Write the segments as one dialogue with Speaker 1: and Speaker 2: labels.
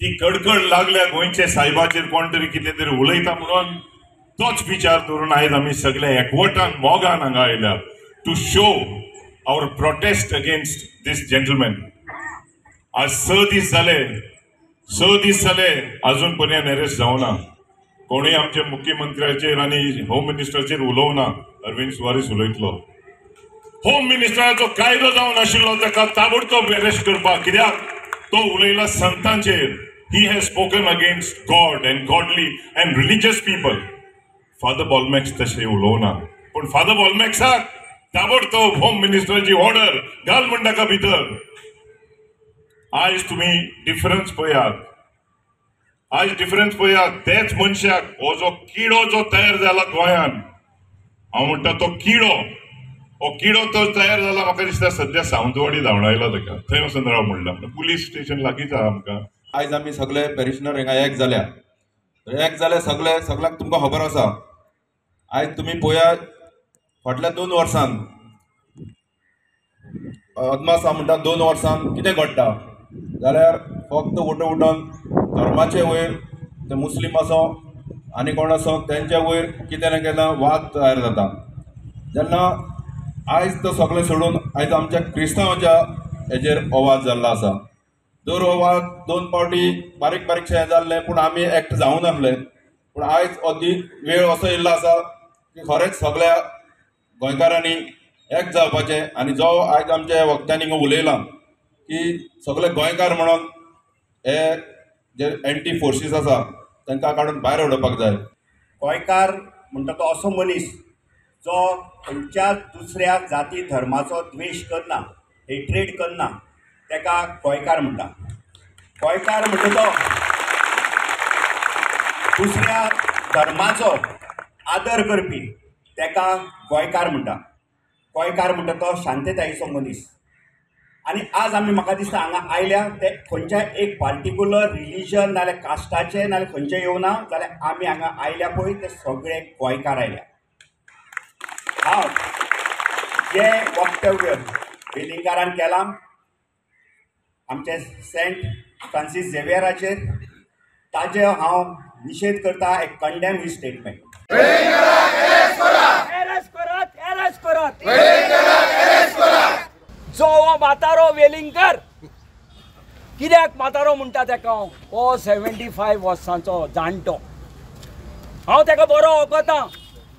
Speaker 1: ती कडकड लागल्या गोंयचे सायबाचेर कोण तरी कितें तरी उलयता म्हणून तोच विचार धरून आयज आमी सगळे एकवटान मोगान हांगा आयल्या to show our protest against this gentleman. आज 6 दीस जाले, 6 दीस जाले अजून पर्यंत अरेस्ट जावना. कोणूय आमच्या मुख्यमंत्र्याचेर आनी होम मिनिस्टराचेर उलोवना. अरविंद सुवारीस उलयतलो. होम मिनिस्टराचो कायदो जावन आशिल्लो ताका ताबडतोब अरेस्ट करपाक, कित्याक तो उलयला संतांचेर. He has spoken against God and godly and religious people. Father Bolmax तशें उलोवना, पूण फादर बॉलमॅक्साक ताबडतोब होम मिनिस्टराची ऑर्डर घाल म्हण ताका भितर. आयज तुमी डिफरन्स पळयात, आयज डिफरन्स पळयात. तेच मनशाक हो जो किडो जो तयार जाला गोंयान, हांव म्हणटा तो किडो, हो किडो तो तयार जाला. म्हाका दिसता सद्या सावंतवाडी धांवडायला ताका, थंय वचून राव म्हणला. पुलीस स्टेशन लागींच आहा आमकां.
Speaker 2: आयज आमी सगळे पॅरिशनर हिंगा एक जाल्या, एक जाले सगळे, सगळ्यांक तुमकां खबर आसा. आयज तुमी पळयात फाटल्या 2 वर्सान अदमास हांव म्हणटा 2 वर्सान कितें घडटा जाल्यार फक्त उठून धर्माचे वयर ते मुस्लीम आसो आनी कोण आसो तेंच्या वयर कितें ना केन्ना वाद तयार जाता. जेन्ना आयज तो सगळें सोडून आयज आमच्या क्रिस्तांवाच्या हेजेर आवाज जाल्लो आसा. दर वाद 2 फावटी बारीक बारीकशें हें जाल्लें, पूण आमी एक्ट जावं नासले. पूण आयज हो वेळ असो येयल्लो आसा की खरेंच सगळ्या गोंयकारांनी एक जावपाचें. आनी जो आयज आमच्या वक्त्यांनी उलयलां की सगळे गोंयकार म्हणून हे जे एंटी फोर्सीस आसा तांकां काडून भायर उडोवपाक जाय.
Speaker 3: गोंयकार म्हणटा तो असो मनीस जो खंयच्या दुसऱ्या जाती धर्माचो द्वेश करना, हेट्रेड करना, ताका गोंयकार म्हणटा. गोंयकार म्हणटा तो दुसऱ्या धर्माचो आदर करपी, ताका गोंयकार म्हणटा. गोंयकार म्हणटा तो शांततायेचो मनीस. आनी आज आमी म्हाका दिसता हांगा आयल्या ते खंयच्या एक पार्टिकुलर रिलीजन नाल्यार कास्टाचे नाल्यार खंयचे येवना जाल्यार आमी हांगा आयल्या पळय ते सगळे गोंयकार आयल्या. हांव जें वक्तव्य वेलिंगकारान केलां आमचे सेंट फ्रांसीस झेवियराचेर, ताजे हांव निशेध करता. I condemn he statement.
Speaker 4: जो हो म्हातारो वेलिंगकर, कित्याक म्हातारो म्हणटा तेका हांव, हो 75 वर्सांचो जाणटो. हांव तेका बरो वळखता.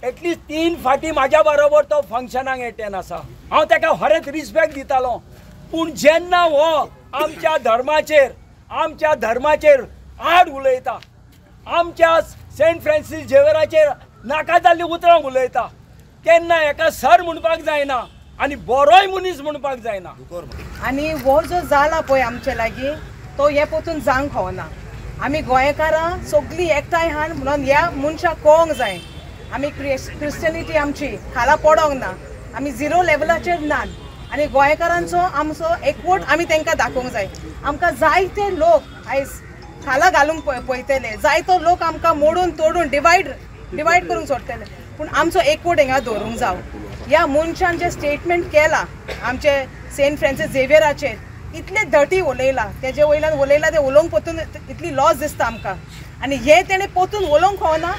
Speaker 4: एटलिस्ट 3 फाटी म्हाज्या बरोबर तो फंक्शनाक एटेंड आसा. हांव तेका खरेंच रिस्पेक्ट दितालो. पूण जेन्ना हो आमच्या धर्माचेर आड उलयता, आमच्या सेंट फ्रांसीस झेवियराचेर नाका जाल्लीं उतरां उलयता, तेन्ना हेका सर म्हणपाक जायना आनी बरोय मनीस म्हणपाक जायना.
Speaker 5: आनी हो जो जाला पळय आमचे लागीं तो हे पोतून जावंक फावना. आमी गोंयकारां सगळीं एकठांय आहान म्हणून ह्या मनशाक कळोंक जाय आमी क्रिस्टियनिटी आमची खाला पडोंक ना, आमी 0 लेवलाचेर ना. आनी गोंयकारांचो आमचो एकवट आमी तांकां दाखोवंक जाय. आमकां जायते लोक आयज खाला घालूंक पळयतले, जायतो लोक आमकां मोडून तोडून डिवायड करूंक सोडटले, पूण आमचो एकवट हिंगा दवरूंक जावं. ह्या मनशान जें स्टेटमेंट केलां आमचे सेंट फ्रांसीस झेवियराचेर, इतले धटी उलयलां, तेजे वयल्यान उलयलां तें उलोवंक पोतून इतली लॉस दिसता आमकां. आनी हें तेणें पोतून उलोवंक फावना.